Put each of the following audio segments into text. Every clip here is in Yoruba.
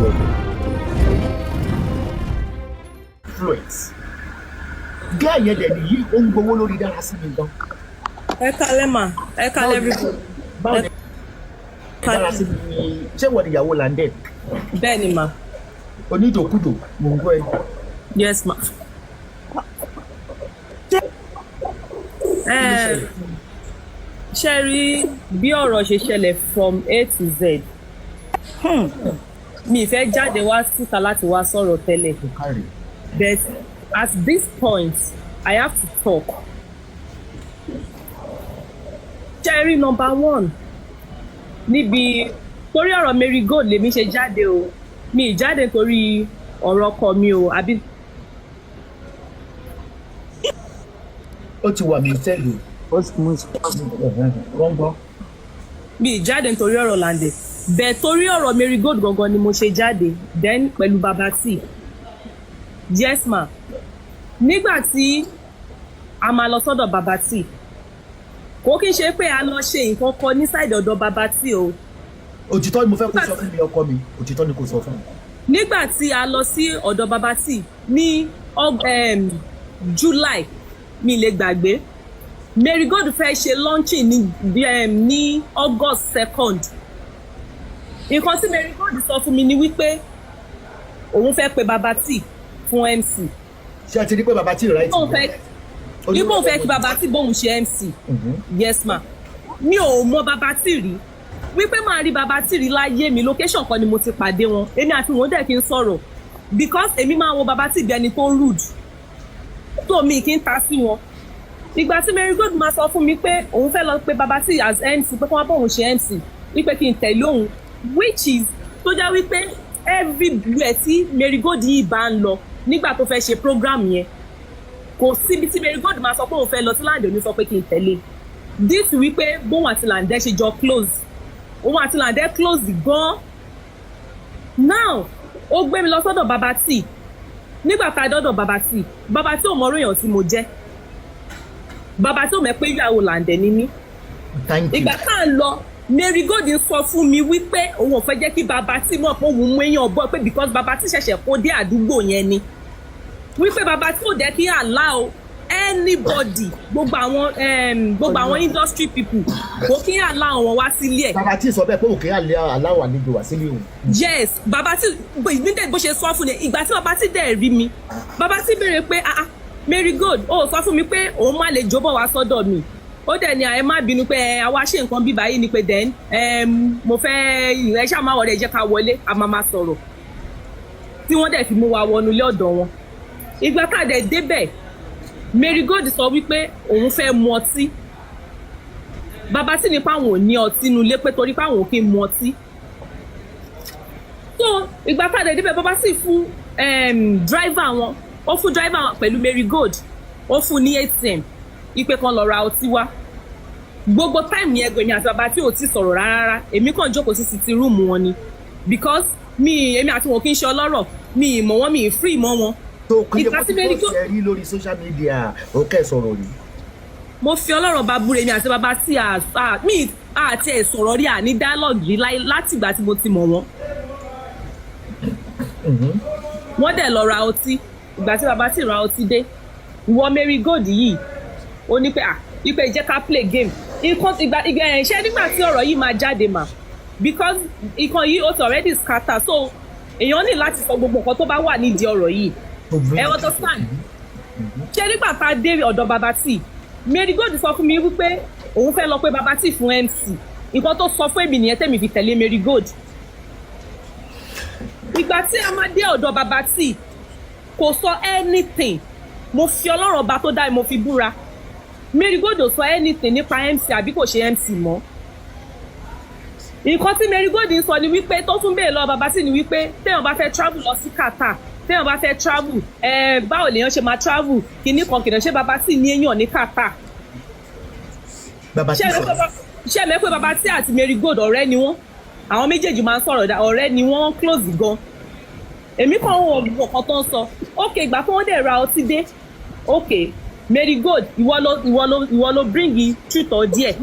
Welcome. Influence. Gẹ́ẹ̀ yẹn dẹ̀ nìyí, ó ń gbowó lórí dára sí mi gan. Ẹ kálẹ́ mà, ẹ kálẹ́ everybody. Báwo ni dára sí mi? Ṣé wọ́n ìyàwó Landed? Bẹ́ẹ̀ ni mà. Onídòkúdò, mò ń gbọ́ ẹ. Yes ma. Ẹ ṣe rí bí ọ̀rọ̀ ṣe ṣẹlẹ̀ from A to Z. Mi ì fẹ́ jáde wá síta láti wá sọ̀rọ̀ tẹ́lẹ̀. Kò kárì. But at this point, I have to talk. Ṣe rí, number one, níbi torí ọ̀rọ̀ Mary Gold lèmi ṣe jáde o. Mi ì jáde torí ọ̀rọ̀ ọkọ mi o, àbí. Ó ti wà mí sẹ́lù. Ó sì mú. Wọ́n gbọ́. Mi ì jáde nítorí ọ̀rọ̀ Lande bẹ́ẹ̀, torí ọ̀rọ̀ Mary Gold gangan ni mo ṣe jáde, then pẹ̀lú Baba T. Yes ma. Nígbà tí a máa lọ sọ́dọ̀ Baba T, kò kí n ṣe pé a lọ ṣe nǹkan kan ní side ọ̀dọ̀ Baba T o. Òtítọ́ ni mo fẹ́ kó sọ fún mi, ọkọ mi. Òtítọ́ ni kò sọ fún mi. Nígbà tí a lọ sí ọ̀dọ̀ Baba T ní July, mi lè gbàgbé, Mary Gold fẹ́ ṣe launching ní August 2nd. Nǹkan tí Mary Gold sọ fún mi ni wípé òun fẹ́ pe Baba T fún MC. Ṣé ẹ ti rí pé Baba T right? Òun fẹ́ níbo, òun fẹ́ kí Baba T bóun ṣe MC. Yes ma. Mi ò mọ Baba T rí, wípé máa rí Baba T rí láyé mi. Location kan ni mo ti pàdé wọn. Èmi àti wọn dẹ̀ kí n sọ̀rọ̀ because èmi máa wo Baba T bí ẹni tó rude tó, mi kí n ta sí wọn. Ìgbà tí Mary Gold máa sọ fún mi pé òun fẹ́ lọ pe Baba T as MC, pé kí wọ́n bóun ṣe MC, wípé kí n tẹ̀lé òun, which is tó jẹ́ wípé everywhere tí Mary Gold yìí bá ń lọ nígbà tó fẹ́ ṣe program yẹn, kò síbi tí Mary Gold máa sọ pé òun fẹ́ lọ tí Lande ò ní sọ pé kí n tẹ̀lé. This wípé bóun àti Lande ṣe jọ close, òun àti Lande close gan. Now, ó gbé mi lọ sọ́dọ̀ Baba T. Nígbà tá a dọ́dọ̀ Baba T, Baba T ò mọ orí èèyàn tí mo jẹ́. Baba T ò mọ̀ pé ìyàwó Lande ni mí. Thank you. Ìgbà tá à ń lọ, Mary Gold sọ fún mi wípé òun ò fẹ́ jẹ́ kí Baba T mọ̀ pé òun mú èèyàn bọ́, pé because Baba T ṣẹ̀ṣẹ̀ kó dé àdúgbò yẹn ni, wípé Baba T ò jẹ́ kí allow anybody, gbogbo àwọn industry people, kò kí allow wọn wá sílé ẹ̀. Baba T sọ bẹ́ẹ̀ pé òkè àlẹ́ aláwọ̀ àlejò wá sílé òun? Yes, Baba T nídẹ̀ bó ṣe sọ fún mi. Ìgbà tí Baba T dẹ̀ rí mi, Baba T béèrè pé, "Ah ah, Mary Gold, ó sọ fún mi pé òun má lè jóbọ̀ wá sọ́dọ̀ mi." Ó dẹ̀ ní àyè má bínú pé ẹ àwa ṣe nǹkan bíbá yìí ni, pé then mo fẹ́ ẹ ṣáà má wọlé, ẹ jẹ́ ká wọlé, a máa máa sọ̀rọ̀, tí wọ́n dẹ̀ fi mú wa wọnú ilé ọ̀dọ̀ wọn. Ìgbà tá a dẹ̀ débẹ̀, Mary Gold sọ wípé òun fẹ́ mu ọtí. Baba T ní páwọn ò ní ọtí nulẹ̀, pé torí páwọn ò kí ń mu ọtí. So ìgbà tá a dẹ̀ débẹ̀, baba sì fún driver wọn, ó fún driver pẹ̀lú Mary Gold, ó fún ní ATM ipe kan lọ ra ọtí wá. Gbogbo time yẹn, gbèmí àti bàbá tí ò ti sọ̀rọ̀ rárá rárá. Èmi kàn jókòó sí sitting room wọn ni because mi, èmi àti wọn kì í ṣe ọlọ́rọ̀, mi ì mọ̀ wọ́n, mi ì free mọ́ wọn. Tó kí Ìgbà ló tí Mary ti Gold ṣe rí lórí social media, ó kẹ́ sọ̀rọ̀ rí? Mo fi Ọlọ́run bá búre, mi àti bàbá tí a mi àti ẹ̀ sọ̀rọ̀ rí, à ní dialogue rí láti ìgbà tí mo ti mọ̀ wọ́n. Wọ́n dẹ̀ lọ ra ọtí. Ìgbà tí bàbá sì ra ọtí dé, ìwọ Mary Gold yìí, ó ní pé à ipe jẹ́ ká play game. Nǹkan ìgbà ẹ̀ ṣe nígbà tí ọ̀rọ̀ yìí máa jáde mà, because nǹkan yìí ó ti already scatter, so èèyàn ní láti sọ gbogbo nǹkan tó bá wà nídìí ọ̀rọ̀ yìí. Ẹ understand? Ṣé nígbà tá a dé ọ̀dọ̀ Baba T, Mary Gold sọ fún mi wípé òun fẹ́ lọ pé Baba T fún MC. Nǹkan tó sọ fún èmi nìyẹn tẹ̀mí fi tẹ̀lé Mary Gold. Ìgbà tí a máa dé ọ̀dọ̀ Baba T, kò sọ anything. Mo fi Ọlọ́run ọba tó dá mi, mo fi búra, Mary Gold ò sọ anything nípa MC àbí kò ṣe MC mọ́. Nǹkan tí Mary Gold ń sọ ni wípé, tó tún béèrè lọ́wọ́ Baba T ni wípé téèyàn bá fẹ́ travel lọ sí Qatar, téèyàn bá fẹ́ travel ẹ, báwo lèèyàn ṣe máa travel, kìíní kan kìíní, ṣé Baba T ní èèyàn ní Qatar? Baba T Ṣé sọ? Ṣé ẹ mọ̀ pé Baba T àti Mary Gold, ọ̀rẹ́ ni wọ́n. Àwọn méjèèjì máa ń sọ̀rọ̀ ọ̀rẹ́ ni wọ́n, close gan. Èmi kàn ń wọ nǹkan tó ń sọ. Ok, ìgbà tí wọ́n dẹ̀ ra ọtí dé, ok, Mary Gold, ìwọ ló bring truth or dare,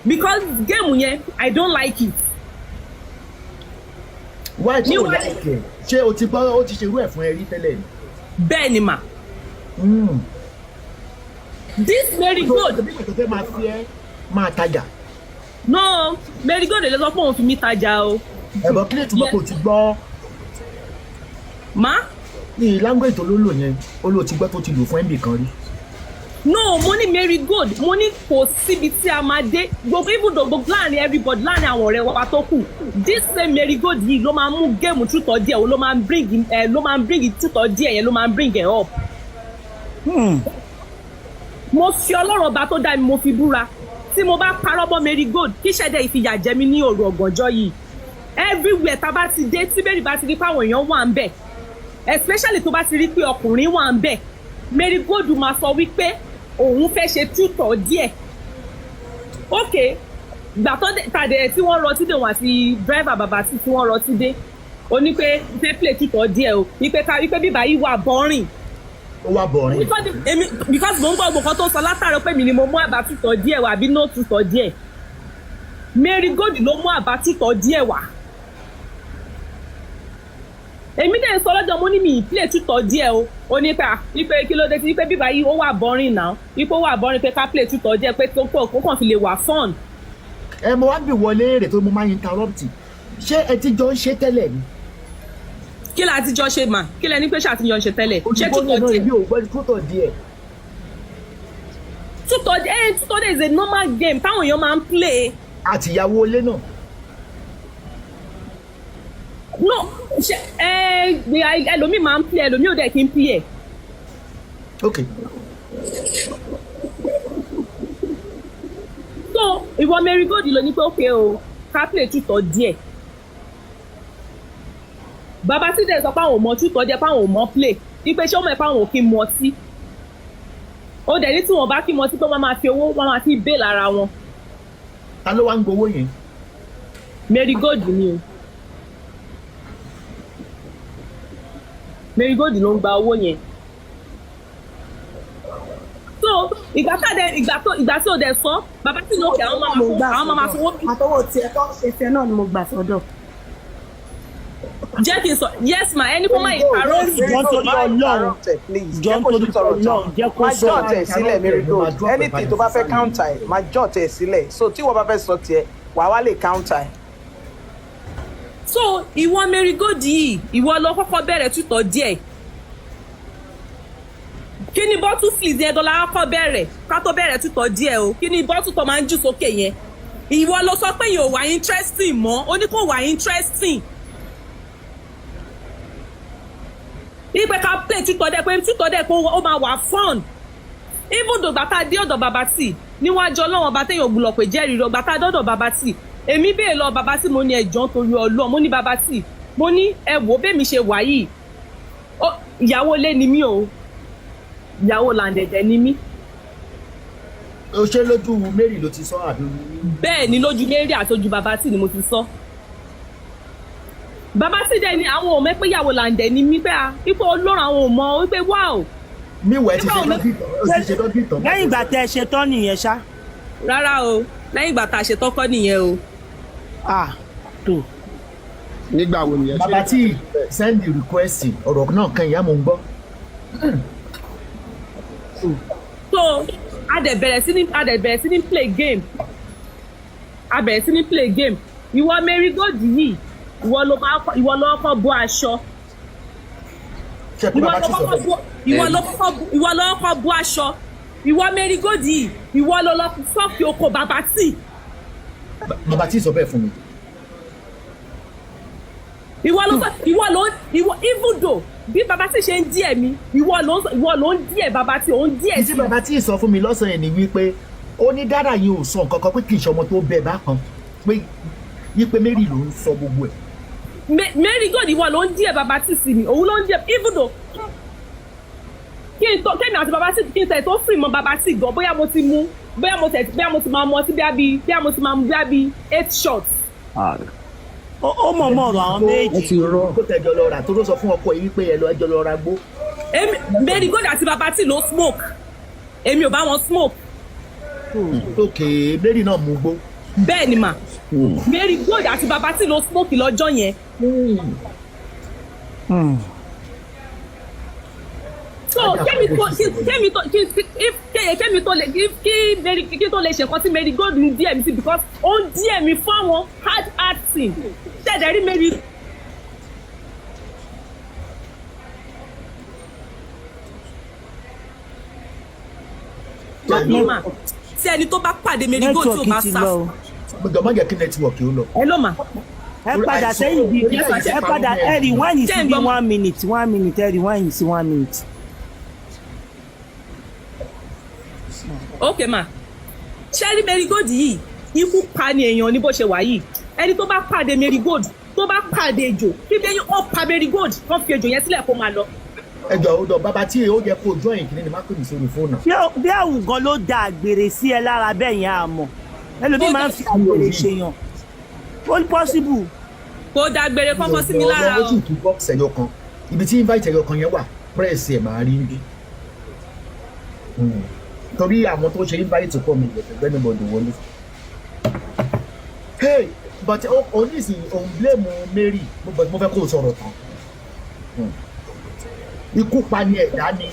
because game yẹn, I don't like it. Why tó o Níwájú- like ẹ̀? Ṣé o ti gbọ́, ó ti ṣerú ẹ̀ fún ẹ rí tẹ́lẹ̀ ni? Bẹ́ẹ̀ ni mà. This Mary Gold Tó bí kò tó fẹ́ máa fi ẹ́ máa tajà. No, Mary Gold lè sọ pé òun fi mí tajà o. Ẹ̀bọ̀n kí lè túbọ̀ kò ti gbọ́ Má. Ní language tó ló lò yẹn, ó ló ti gbọ́ tó ti lò fún MB kan rí. No, mo ní Mary Gold, mo ní kò síbi tí a máa dé, gbogbo, even though gbogbo láàrin everybody, láàrin àwọn ọ̀rẹ́ wa tó kù, this same Mary Gold yìí ló máa ń mú game truth or dare, ló máa ń bring ẹ, ló máa ń bring truth or dare yẹn, ló máa ń bring ẹ up. Mo fi Ọlọ́run ọba tó dá mi, mo fi búra, tí mo bá parọ́ mọ́ Mary Gold, kí ṣẹ̀dẹ̀ ìfìyà jẹ mí ní òru ọ̀gànjọ́ yìí. Everywhere tá a bá ti dé, tí Mary bá ti rí pé àwọn èèyàn wà ń bẹ̀, especially tó bá ti rí pé ọkùnrin wà ń bẹ̀, Mary Gold máa sọ wípé òun fẹ́ ṣe truth or dare. Ok, ìgbà tó tàdé tí wọ́n rọtí dé, wọn àti driver bàbá tí wọ́n rọtí dé, ó ní pé fẹ́ play truth or dare o, wípé ká wípé bíbá yìí wà boring. Ó wà boring. Because èmi, because mo ń gbọ́ gbogbo kan tó sọ látàrọ pé mi ni mo mú àbá truth or dare wá àbí no truth or dare. Mary Gold ló mú àbá truth or dare wá. Èmi dẹ̀ ń sọ lọ́jọ́, mo ní mi ì play truth or dare o. Ó ní pé, wípé kí ló dé tí wípé bíbá yìí ó wà boring náà, wípé ó wà boring, pé ká play truth or dare, pé tó kó kàn fi lè wà fun. Ẹ mo wá bí wọlé èrè tó mo máa ń interrupt, ṣé ẹ ti jọ ń ṣe tẹ́lẹ̀ ni? Kí la ti jọ ṣe mà? Kí lẹ ní pé ṣàtijọ́ ṣe tẹ́lẹ̀? Ṣé Olùkọ́ truth or náà dare? èmi ò gbọ́ truth or dare. Truth or dare, truth or dare is a normal game táwọn èèyàn máa ń play. Àtìyàwó ilé náà. No, ṣe ẹ ẹlòmíì máa ń play, ẹlòmíì ò dẹ̀ kí ń play ẹ̀. Ok. So ìwọ Mary Gold ló ní pé okay o, ká play truth or dare. Bàbá tí dẹ̀ sọ pé àwọn ò mọ truth or dare, pé àwọn ò mọ play, wípé ṣé ó mọ̀ ẹ́ pé àwọn ò kí ń mu ọtí. Ó dẹ̀ ní tí wọ́n bá kí mu ọtí, pé wọ́n máa fi owó, wọ́n máa fi bail ara wọn. Ta ló wá ń gbowó yẹn? Mary Gold ni o. Mary Gold ló ń gba owó yẹn. So ìgbà tá dẹ ìgbà tó ìgbà tí o dẹ̀ sọ, bàbá tí ló kẹ, àwọn máa Mo fún gbà àwọn máa sọ́dọ̀. fowó. Àtọwọ́ tiẹ̀ tó ṣe fẹ́ náà ni mo gbà sọ́dọ̀. Jẹ́ kí n sọ, yes ma, ẹni kó má interrupt. Jọ ń torí Ọlọ́run, jọ ń torí Ọlọ́run, jẹ́ kó Máa sọ. jot ẹ̀ sílẹ̀, Mary Gold. Anything tó bá fẹ́ counter ẹ̀, máa jot ẹ̀ sílẹ̀, so tí wọ́n bá fẹ́ sọ tiẹ̀, wàá wá lè counter ẹ̀. So ìwọ Mary Gold yìí, ìwọ lọ kọ́kọ́ bẹ̀rẹ̀ truth or dare. Kí ni bottle fizz yẹn dọ́là kọ́kọ́ bẹ̀rẹ̀ ká tó bẹ̀rẹ̀ truth or dare o? Kí ni bottle tó máa ń jù sókè yẹn? Ìwọ ló sọ pé yóò wà interesting mọ́, ó ní kò wà interesting, ipe ká play truth or dare, pé truth or dare pé ó máa wà fun. Even though gbàtà dé ọ̀dọ̀ bàbá tì, níwájú Ọlọ́run ọba téèyàn ògbùlọ̀ pé jẹ́rìí rọ, gbàtà dọ́dọ̀ bàbá tì, èmi bèè lọ bàbá tí, mo ní ẹjọ́ nítorí Ọlọ́run, mo ní bàbá tì, mo ní ẹ wò bẹ́ẹ̀ ṣe wà yìí, ìyàwó ilé ni mí o, ìyàwó làǹdẹ̀dẹ̀ ni mí. O ṣe lójú Mary ló ti sọ àbí? Bẹ́ẹ̀ ni, lójú Mary àti ojú bàbá tí ni mo ti sọ. Bàbá tí dẹ̀ ni àwọn ò mọ̀ pé ìyàwó làǹdẹ̀ ni mí, pé a ipò Ọlọ́run, àwọn ò mọ̀ wípé wow. Míwẹ̀ ti ṣe dọ́kítọ̀, ó ti ṣe dọ́kítọ̀. Lẹ́yìn ìgbà tẹ́ ẹ ṣe tán nìyẹn ṣá? Rárá o, lẹ́yìn ìgbà tá a ṣe tọ́kọ́ nìyẹn o. Ah, tó. Nígbà wo nìyẹn? Bàbá tí send the request, ọ̀rọ̀ náà kan ìyá mo ń gbọ́. So a dẹ̀ bẹ̀rẹ̀ sí ní play game, a bẹ̀rẹ̀ sí ní play game. Ìwọ Mary Gold yìí, ìwọ ló kọ́kọ́ bọ́ aṣọ. Ṣe pé Ìwọ bàbá ló tí sọ kọ́kọ́ bẹ́ẹ̀? bọ́, ìwọ ló kọ́kọ́ bọ́ aṣọ. Ìwọ Mary Gold yìí, ìwọ ló lọ sọ́ọ̀kì oko bàbá tì. Bàbá tí sọ bẹ́ẹ̀ fún mi. Ìwọ ló sọ, ìwọ ló ìwọ, even though bí bàbá tí ṣe ń díẹ̀ mi, ìwọ ló ń díẹ̀ bàbá tí òun díẹ̀ Ìtí bàbá tí sọ fún mi lọ́sàn-án yẹn ni wípé ó ní dára yìí ò sọ nǹkan kan, pé kì í ṣe ọmọ tó bẹ̀ bákan, pé wípé Mary ló ń sọ gbogbo ẹ̀. Mary Gold, ìwọ ló ń díẹ̀ bàbá tí sí mi, òun ló ń díẹ̀. Even though kí n tó kémi àti bàbá tí, kí n tẹ̀ tó free mọ́ bàbá tí gan, bóyá mo ti mú, bóyá mo tẹ̀, bóyá mo ti máa mu ọtí, bóyá mo ti máa mu bóyá bí eight shots. Ó mọ̀ mọ̀ ọ̀rọ̀ àwọn Ó méjì. ti rọ. Kó tẹjọ lọ rà tó ló sọ fún ọkọ yìí wípé ẹ lọ ẹjọ lọ ra gbó. Èmi, Mary Gold àti bàbá tí ló smoke, èmi ò bá wọn smoke. Ok, Mary náà mú gbó. Bẹ́ẹ̀ ni mà. Mary Gold àti Baba T ló smoke lọ́jọ́ yẹn. So kémi tó kémi tó kí if kémi tó lè kí Mary kí tó lè ṣe nǹkan tí Mary Gold ń díẹ̀ mi sí, because ó ń díẹ̀ mi fún àwọn hard acting ṣẹ̀dẹ̀ rí Mary. Ma tí ẹni tó bá pàdé Mary Gold tí ò bá Network ti sá lọ o. Gbọ́dọ̀ má jẹ́ kí network ó lọ. Ẹ ló mà. Ẹ padà sẹ́yìn bí, ẹ padà, ẹ rewind Ṣé sí ń bí gbọ́? One minute, one minute, ẹ rewind sí one minute. Ok ma, ṣé rí Mary Gold yìí, ikú pa ni èèyàn ní bó ṣe wà yìí. Ẹni tó bá pàdé Mary Gold, tó bá pàdé ejò, kí bẹ́ẹ̀ ó pa Mary Gold, kán fi ejò yẹn sílẹ̀ kó máa lọ. Ẹ jọ, ó dọ̀ bàbá tí ó yẹ kó join kìíní ni, má pè mí sórí fóònù. Bí àwùgọ ló da àgbèrè sí ẹ lára bẹ́ẹ̀ yẹn, àmọ́ ẹlòmíì máa ń fi àgbèrè ṣèyàn, ó possible. Kó dágbére kọ́kọ́ sí mi lára ó o. sì tún box ẹyọ kan, ibi tí invite ẹyọ kan yẹn wà, press ẹ máa rí níbí. Torí àwọn tó ṣe invite pọ̀, mi lè fẹ́ anybody wọlé. Hey, but onísìn òun blame Mary, but mo fẹ́ kó o sọ̀rọ̀ tán. Ikú pa ni ẹ̀dá ni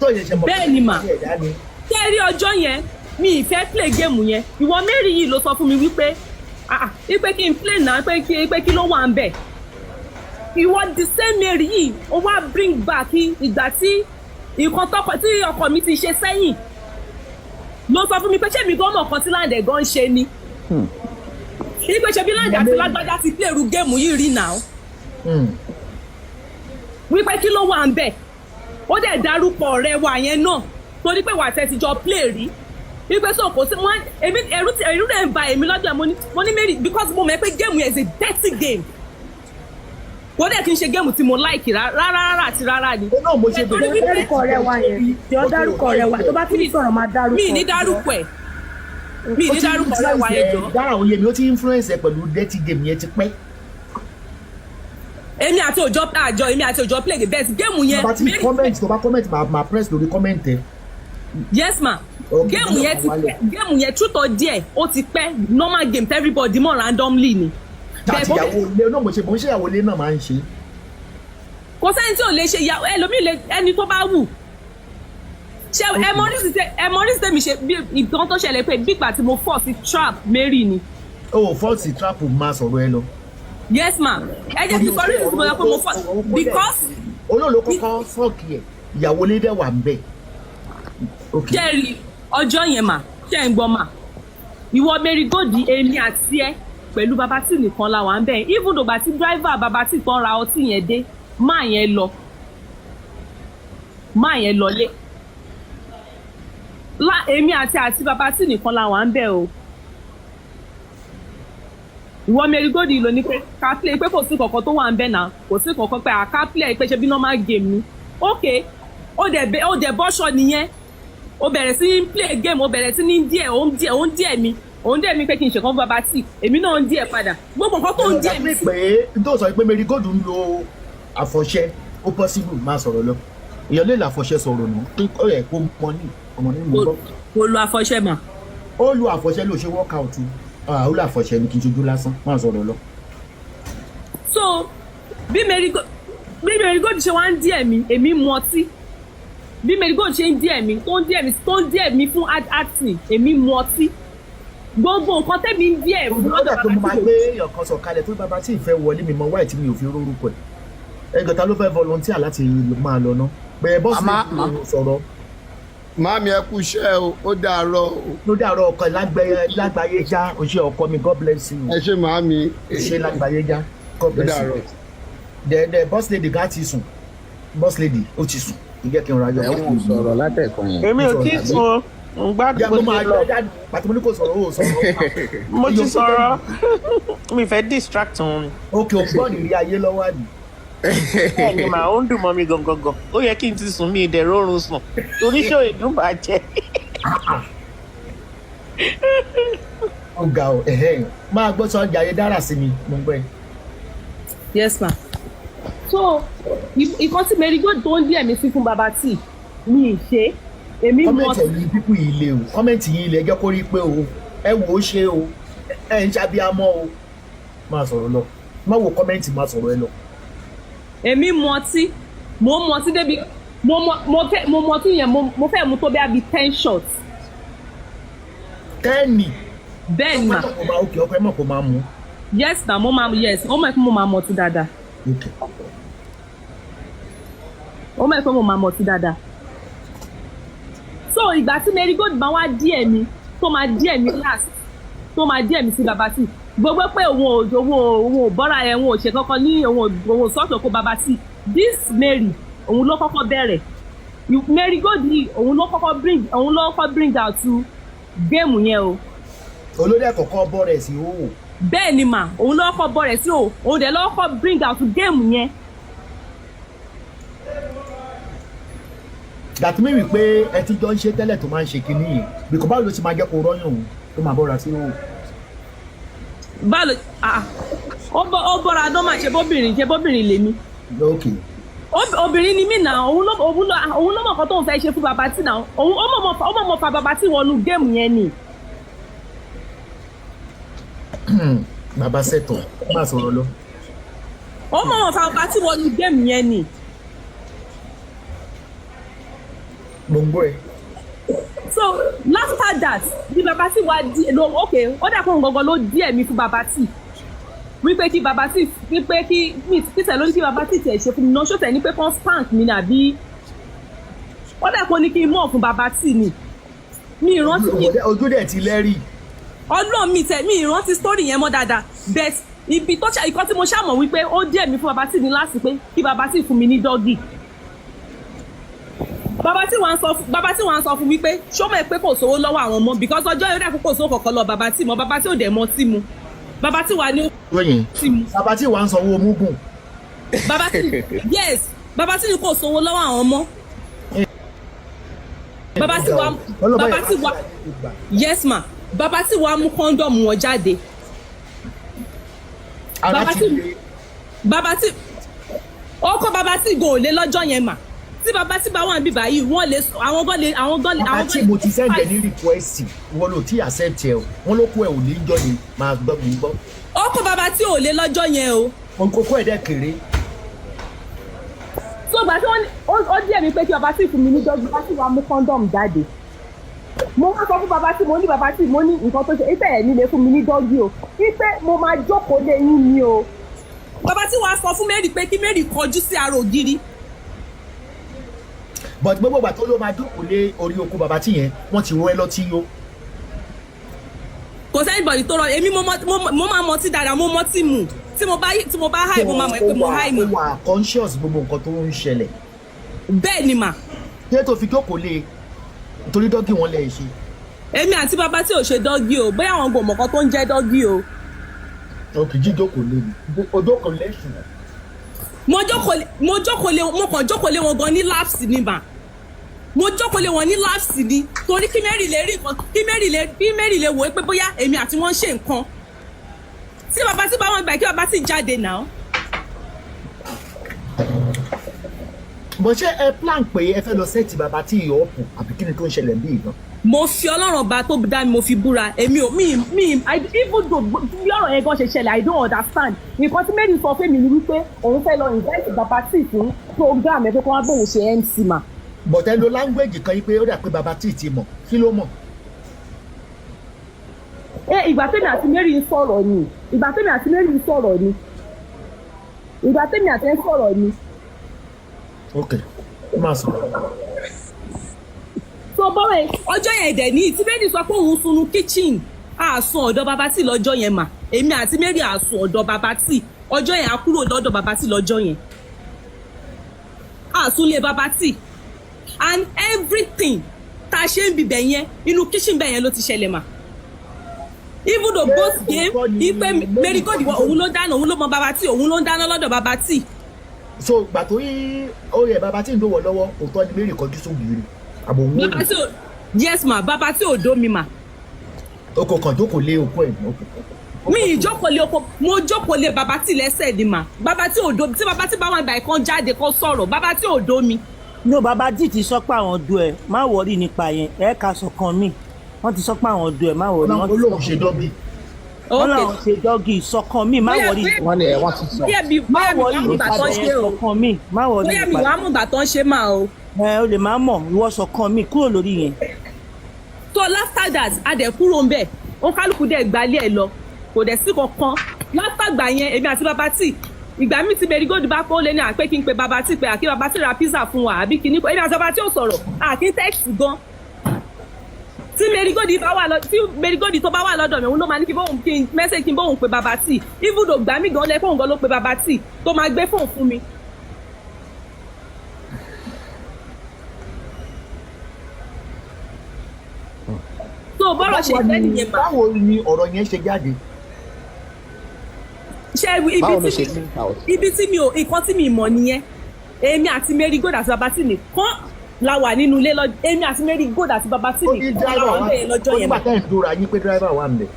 tó yẹ ṣe mọ̀ pé Bẹ́ẹ̀ ni mà. ikú pa ni ẹ̀dá ni. Ṣé rí ọjọ́ yẹn, mi ì fẹ́ play game yẹn. Ìwọ Mary yìí ló sọ fún mi wípé, ah ah, wípé kí n play náà, pé kí ló wà ń bẹ̀. Ìwọ the same Mary yìí, ó wá bring back ìgbà tí nǹkan tọkọ tí ọkọ mi ti ṣe sẹ́yìn, ló sọ fún mi pé ṣé mi gan mọ̀ kan tí láǹdẹ̀ gan ń ṣe ni, wípé ṣe bí láǹdẹ̀ àti lágbájá ti play irú game yìí rí náà, wípé kí ló wà ń bẹ̀. Ó dẹ̀ dárúkọ ọ̀rẹ́ wa yẹn náà, torí pé wà á tẹ́tí jọ play rí, wípé so kò sí wọn. Èmi ẹ̀rù ti ẹ̀rù rẹ̀ ń ba èmi lọ́jọ́. Mo ní Mary, because mo mọ̀ pé game yẹn is a dirty game, kò dẹ̀ kí n ṣe game tí mo like rárá rárá àti rárá ni. Ó náà mo ṣe Torí wípé Dárúkọ ọ̀rẹ́ wa yẹn, jọ, dárúkọ ọ̀rẹ́ wa tó bá ti ń sọ̀rọ̀, máa dárúkọ. Mi ní dárúkọ ẹ̀, mi ní dárúkọ ọ̀rẹ́ wa yẹn, jọ. Dára òye mi, ó ti influence ẹ pẹ̀lú dirty game yẹn ti pẹ́. Èmi àti òjò àjọ, èmi àti òjò play the best game yẹn. Bá ti comment, tó bá comment, máa press lórí comment ẹ. Yes ma. Okay, Game yẹn ti pẹ́, game yẹn tútọ̀ díẹ̀, ó ti pẹ́. Normal game tí everybody mọ̀ randomly ni. Àti ìyàwó ilé náà, mo ṣe mo ń ṣe ìyàwó ilé náà máa ń ṣe. Kò sẹ́ni tí ò lè ṣe ìyàwó ẹlòmíì lè, ẹni tó bá wù. Ṣé ẹ mọ oríṣi tèmi ṣe bí ìtàn tó ṣẹlẹ̀ pé bí ìgbà tí mo fall sí trap Mary ni. O ò fall sí trap, máa sọ̀rọ̀ ẹ lọ. Yes ma, ẹ jẹ́ kí n sọ oríṣi tí mo sọ pé mo fall, because olóòlò kọ́kọ́ fọ́ọ̀kì ẹ̀, ìyàwó ilé dẹ̀ wà ń bẹ̀. Jẹ́rìí ọjọ́ yẹn mà, ṣe ń gbọ́ mà, ìwọ Mary Gold, èmi àti ẹ pẹ̀lú Baba T nìkan la wà ń bẹ̀. Even though gbà tí driver Baba T tán ra ọtí yẹn dé, máa yẹn lọ, máa yẹn lọlé la, èmi àti Baba T nìkan la wà ń bẹ̀ o. Ìwọ Mary Gold ló ní pé ká play, pé kò sí kankan tó wà ń bẹ̀ náà, kò sí kankan, pé àká play, pé ṣe bí normal game ni. Ok, ó dẹ̀ bọ́ṣọ nìyẹn, ó bẹ̀rẹ̀ sí ní play game, ó bẹ̀rẹ̀ sí ní díẹ̀, ó ń díẹ̀, ó ń díẹ̀ mi, ó ń díẹ̀ mi pé kí n ṣèkan fún Baba T, èmi náà ń díẹ̀ padà, gbogbo nǹkan tó ń díẹ̀ mi sí. Pé n tó sọ pé Mary Gold ń lo àfọ̀ṣẹ, ó possible. Máa sọ̀rọ̀ lọ, èèyàn lè lo àfọ̀ṣẹ sọ̀rọ̀ nù, ó yẹ kó mọ ní ọmọ ní mò ń bọ̀. Kò lo àfọ̀ṣẹ mà. Ó lo àfọ̀ṣẹ, ló ṣe workout, ó lo àfọ̀ṣẹ ní kí n ṣojú lásán. Máa sọ̀rọ̀ lọ. So bí Mary Gold ṣe wá ń díẹ̀ mi, èmi mu ọtí. Bí Mary Gold ṣe ń díẹ̀ mi, tó ń díẹ̀ mi, tó ń díẹ̀ mi fún acting, èmi mu ọtí, gbogbo nǹkan tẹ́mi ń díẹ̀ fún. Ó dà pé mo máa gbé èèyàn kan sọ̀kalẹ̀ tó bàbá tí ì fẹ́ wọlé mi mọ wáì tí mi ò fi rórúkọ ẹ̀. Ẹgbẹ́ ta ló fẹ́ volunteer láti máa lọ ná pé bọ́sì lè sọ̀rọ̀? Màámi, ẹ kú iṣẹ́ o, ó dàárọ̀ o. Ló dàárọ̀ ọkọ lágbàáyé já o, ṣe ọkọ mi, God bless you. Ẹ ṣé màámi. Ṣe lágbàáyé já, God bless you. The boss lady gá ti sùn, boss lady ó ti sùn, ìjẹ́ kí n ra yọ. Ẹ ń sọ̀rọ̀ látẹ̀kọ̀ yẹn. Èmi ò tí ì sùn o, ń gbádùn bó ṣe lọ. Pàtó mo ní kò sọ̀rọ̀, ó sọ̀rọ̀. Mo ti sọ̀rọ̀, mi fẹ́ distract òun ni. Ok, o gbọ́ ìrírí ayé lọ́wọ́ àbí? Bẹ́ẹ̀ ni màá, ó ń dùn mọ́ mi gangan gan, ó yẹ kí n ti sùn, mi ìdẹ̀rọ̀ oorun sùn torí ṣó ìdún bàjẹ́. Ó ga ọ, máa gbọ́ sọ jàre, dára sí mi, mo ń gbọ́ ẹ. Yes ma. So ìkan tí Mary Gold tó ń díẹ̀ mi sí fún Baba T, mi ì ṣe, èmi mọ. Comment yìí pípù yìí le o, comment yìí le, ẹ jẹ́ kó rí pé o ẹ wò ó ṣe o. Ẹ̀ ń ṣàbíamọ́ o. Máa sọ̀rọ̀ lọ, má wo comment, máa sọ̀rọ̀ ẹ lọ. Èmi mu ọtí, mo mu ọtí débi mo mọ mo fẹ́ mo mu ọtí yẹn, mo fẹ́ mu tó bí abi 10 shots. 10? Bẹ́ẹ̀ ni mà. Ọkọ máa òkè, ọkọ ẹ mọ̀ kó máa mú. Yes na, mo máa, yes, ó mọ̀ pé mo máa mu ọtí dáadáa. Ó mọ̀ pé mo máa mu ọtí dáadáa. So ìgbà tí Mary Gold máa wá díẹ̀ mi, tó máa díẹ̀ mi last, tó máa díẹ̀ mi sí Baba Tee, gbogbo pé òun ò bọ́ra ẹ̀, òun ò ṣe kankan ní òun ò sọ́ọ̀tù kó Baba Tee. This Mary, òun ló kọ́kọ́ bẹ̀rẹ̀. Mary Gold yìí, òun ló kọ́kọ́ bring out to game yẹn o. Olórí àkọ́kọ́ bọ́ rẹ̀ sí òwò. Bẹ́ẹ̀ ni mà, òun ló kọ́kọ́ bọ́ rẹ̀ sí o, òun dẹ̀ ló kọ́kọ́ bring out game yẹn. That mean wípé ẹ ti jọ ń ṣe tẹ́lẹ̀ tó máa ń ṣe kinní yìí, bìkọ́ báwo ló ti máa jẹ́ kó rọ́yàn òun tó máa bọ́ra sí òwò? Báwo? Ah, ó bọ́ra dán mà, ṣe bóbìnrin lèmi. Obìnrin ni mí nà, òun ló mọ̀ nǹkan tóun fẹ́ ṣe fún Baba Tee náà. Òun ó mọ̀ fa Baba Tee wọnú game yẹn ni. Bàbá sẹ̀tọ̀, máa sọ̀rọ̀ lọ. Ó mọ̀ fa Baba Tee wọnú game yẹn ni. Mo ń gbọ́ ẹ. So after that bí Baba Tee wá di lo, ok, ó dà pé òun gangan ló díẹ̀ mi fún Baba Tee wípé kí Baba Tee, wípé kí mi títẹ̀ lórí kí Baba Tee tiẹ̀ ṣe fún mi náà, ṣó tẹ̀ ní pé kán spank mi ní, àbí ó dà pé ó ní kí n mọ̀ fún Baba Tee ni, mi ìrántí mi. Ojú dẹ̀ ti lẹ́rìí. Ọlọ́run, mi tẹ mi ìrántí story yẹn mọ́ dáadáa, but ibi tó ṣe ìkan tí mo ṣàmọ̀ wípé ó díẹ̀ mi fún Baba Tee ní láti pé kí Baba Tee fún mi ní doggy. Baba Tee wàá ń sọ fún wípé ṣó mọ̀ pé kò sówó lọ́wọ́ àwọn ọmọ, because ọjọ́ yóò dà pé kò sówó kankan lọ Baba Tee mọ́. Baba Tee ò dẹ̀ mọ́ tí mu, Baba Tee wà ní Lóyìn. tí mu. Baba Tee wàá ń sanwó mugun. Baba Tee, yes, Baba Tee ní kò sówó lọ́wọ́ àwọn ọmọ. Baba Tee wà, yes ma, Baba Tee wàá mú condom wọn jáde. Ara Baba ti Tee le. Baba Tee, ọkọ Baba Tee gan ò lé lọ́jọ́ yẹn mà. Tí Baba Tee bá wà níbí báyìí, wọ́n lè, àwọn gan lè, àwọn gan lè, Baba àwọn Tee gan mo ti send ẹ ní request, wọn ló ti accept ẹ o. Wọn ló kó ẹ ò ní jọ ni máa gbọ́ mi gbọ́. Ọkọ Baba Tee ò lé lọ́jọ́ yẹn o. Kókó ẹ̀ dẹ̀ kéré. So gbà tí wọ́n ní ó díẹ̀ mi pé kí Baba Tee fún mi ní doggy, Baba Tee wàá mú condom jáde. Mo wá sọ fún Baba Tee, mo ní, "Baba Tee," mo ní, "nǹkan tó ṣe ìfẹ́ ẹ̀ nílé fún mi ní doggy o, wípé mo máa jókòó lé yín ni o." Baba Tee wàá sọ fún Mary pé kí Mary kọjú sí ara ògiri. But gbogbo ìgbà tó ló máa jókòó lé orí oko Baba Tee yẹn, wọ́n ti rọ ẹ lọ́tí yó. Kò sí anybody tó rọ èmi. Mo máa mọtí dáadáa, mo mọtí mu. Tí mo bá high, mo máa mọ̀ pé mo high mu. Ó wà conscious gbogbo nǹkan tó ń ṣẹlẹ̀? Bẹ́ẹ̀ ni mà. Ṣé tó fi jókòó lé torí doggy wọn lè ṣe? Èmi àti Baba Tee ò ṣe doggy o. Bóyá àwọn gbòmọ̀ kan tó ń jẹ́ doggy o. Òkè, jíjókòó lé ni ojókòó lé sùn. Mo kàn jókòó lé wọn gan ní laps ni mà. Mo jókòó lé wọn ní laps ni torí kí Mary lè rí nǹkan, kí Mary lè wò ó pé bóyá èmi àti wọn ń ṣe nǹkan. Tí Baba Tee bá wọn gbà kí Baba Tee jáde náà. Bó ṣe ẹ plan pé ẹ fẹ́ lọ set Baba Tee up, àbí kí ni tó ń ṣẹlẹ̀ bí ìná? Mo fi Ọlọ́run ọba tó dá mi, mo fi búra, èmi ò mi mi even though bí ọ̀rọ̀ yẹn gan ṣe ṣẹlẹ̀, I don't understand. Nǹkan tí Mary sọ fún mi ni wípé òun fẹ́ lọ invite Baba Tee fún program ẹ̀ pé kó wá bóun ṣe MC mà. But ẹ lo language kan yìí pé ó dà pé Baba Tee ti mọ̀. Kí ló mọ̀? Ẹ ìgbà tèmi àti Mary ń sọ̀rọ̀ ni, ìgbà tèmi àti Mary ń sọ̀rọ̀ ni, ìgbà tèmi àti ẹ ń sọ̀rọ̀ ni. Ok, ó máa sọ̀rọ̀. So bọ́wọ̀ ẹ ọjọ́ yẹn dẹ̀ ní tí Mary sọ pé òun sunu kitchen, àsùn ọ̀dọ̀ Baba Tee lọ́jọ́ yẹn mà. Èmi àti Mary àsùn ọ̀dọ̀ Baba Tee ọjọ́ yẹn, á kúrò lọ́dọ̀ Baba Tee lọ́jọ́ yẹn, àsùn lé Baba Tee, and everything tá a ṣe ń bibẹ̀ yẹn, inú kitchen bẹ̀ yẹn ló ti ṣẹlẹ̀ mà. Even though both game ipe Mary Gold, òun ló dáná, òun ló mọ Baba Tee, òun ló ń dáná lọ́dọ̀ Baba Tee. So gbà tó yí ó yẹ Baba Tee ń dòwọ́ lọ́wọ́, òótọ́ ni Mary kọjú sóògiri àbò òun ò Baba Tee ò, yes ma, Baba Tee ò dó mi mà. O kò kàn jókòó lé okó ẹ̀ ní. Mi ìjókòó lé oko, mo jókòó lé Baba Tee lẹ́sẹ̀ ni mà. Baba Tee ò dó tí Baba Tee bá wà gbà kan jáde kó sọ̀rọ̀, Baba Tee ò dó mi. No, Baba Tee ti sọ pé àwọn du ẹ, má worry nípa yẹn. Ẹ ká sọ kan míì, wọ́n ti sọ pé àwọn du ẹ, má worry. Ọlọ́run olóhùn ṣe doggy. Wọ́n Ok. làwọn ṣe doggy, sọkàn mi, má Bóyá- worry. bóyá- Wọ́n ní ẹ wọ́n ti sọ. Bóyá mi Má bóyá mi worry wàá mú nípa ìgbà tán yẹn, ṣe o. sọkàn mi, má worry Bóyá mi nípa wàá mú ìgbà tán ṣe máa o. Ẹ o lè má mọ̀, ìwọ sọkàn mi kúrò lórí yẹn. So after that, a dẹ̀ kúrò ń bẹ̀, òǹkálùkù dẹ̀ gbalé ẹ̀ lọ, kò dẹ̀ sí kankan látàgbà yẹn. Èmi àti Baba T, ìgbà mi tí Mary Gold bá kó lé ní àpé kí n pe Baba T pé àkí Baba T ra pizza fún wa àbí kíní, èmi àti Baba T ò sọ̀rọ̀, àkí text gan. Tí Mary Gold bá wà lọ, tí Mary Gold tó bá wà lọ́dọ̀ mi, òun ló máa ní kí bóun kí n message, kí n bóun pe Baba T. Even though gbà mí gan lẹ fóun gan ló pe Baba T tó máa gbé fóun fún mi. So bọ́rọ̀ ṣe jẹ́ nìyẹn mà. Báwo ni ọ̀rọ̀ yẹn ṣe jáde? Ṣe ibi Báwo ló tí ṣe link out? Ibi tí mi ò, nǹkan tí mi mọ̀ nìyẹn. Èmi àti Mary Gold àti Baba T nìkan la wà nínú ilé lọ. Èmi àti Mary Gold àti Baba T Ó ní nìkan la driver wà wà níbẹ̀ lọ́jọ́ ó yẹn nígbà mà. tẹ́ ẹ̀ ń dóra yín pé driver wà ń bẹ̀.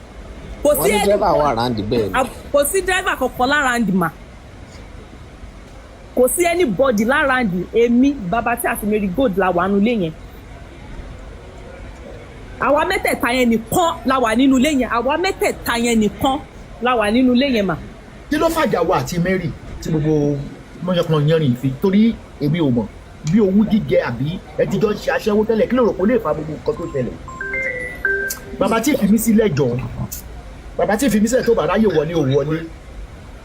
Kò Wọ́n sí ní ẹni driver wà round bẹ́ẹ̀ ni. Kò sí driver kankan lára ndì mà. Kò sí anybody lára ndì. Èmi, Baba T àti Mary Gold la wà nínú ilé yẹn. Àwa mẹ́tẹ̀ẹ̀ta yẹn nìkan la wà nínú ilé yẹn. Àwa mẹ́tẹ̀ẹ̀ta yẹn nìkan la wà nínú ilé yẹn mà. Kí ló fàjà wa àti Mary tí gbogbo mọ́yánkan yanrìn fi? Torí èmi ò mọ̀ bí owú jíjẹ àbí ẹ ti jọ ń ṣe aṣẹ́wó tẹ́lẹ̀. Kí ló rò pé ó lè fa gbogbo nǹkan tó ṣẹlẹ̀? Bàbá tí fi mí sílẹ̀ jọ, bàbá tí fi mí sílẹ̀, tó bá ráyè wọlé, ò wọlé,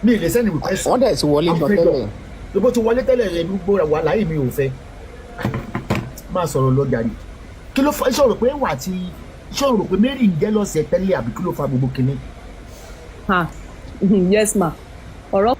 mi ì lè send request. Wọ́n dẹ̀ ti wọlé gan tẹ́lẹ̀. Gbogbo ti wọlé tẹ́lẹ̀ rẹ̀, gbogbo wà láyé mi ò fẹ́ máa sọ̀rọ̀ lọ jàre. Kí ló fa? Ṣé o rò pé wà tí, ṣé o rò pé Mary ń jẹ́ lọ́sẹ̀ tẹ́lẹ̀ àbí kí ló fa gbogbo kinní? Ha, yes ma, ọ̀rọ̀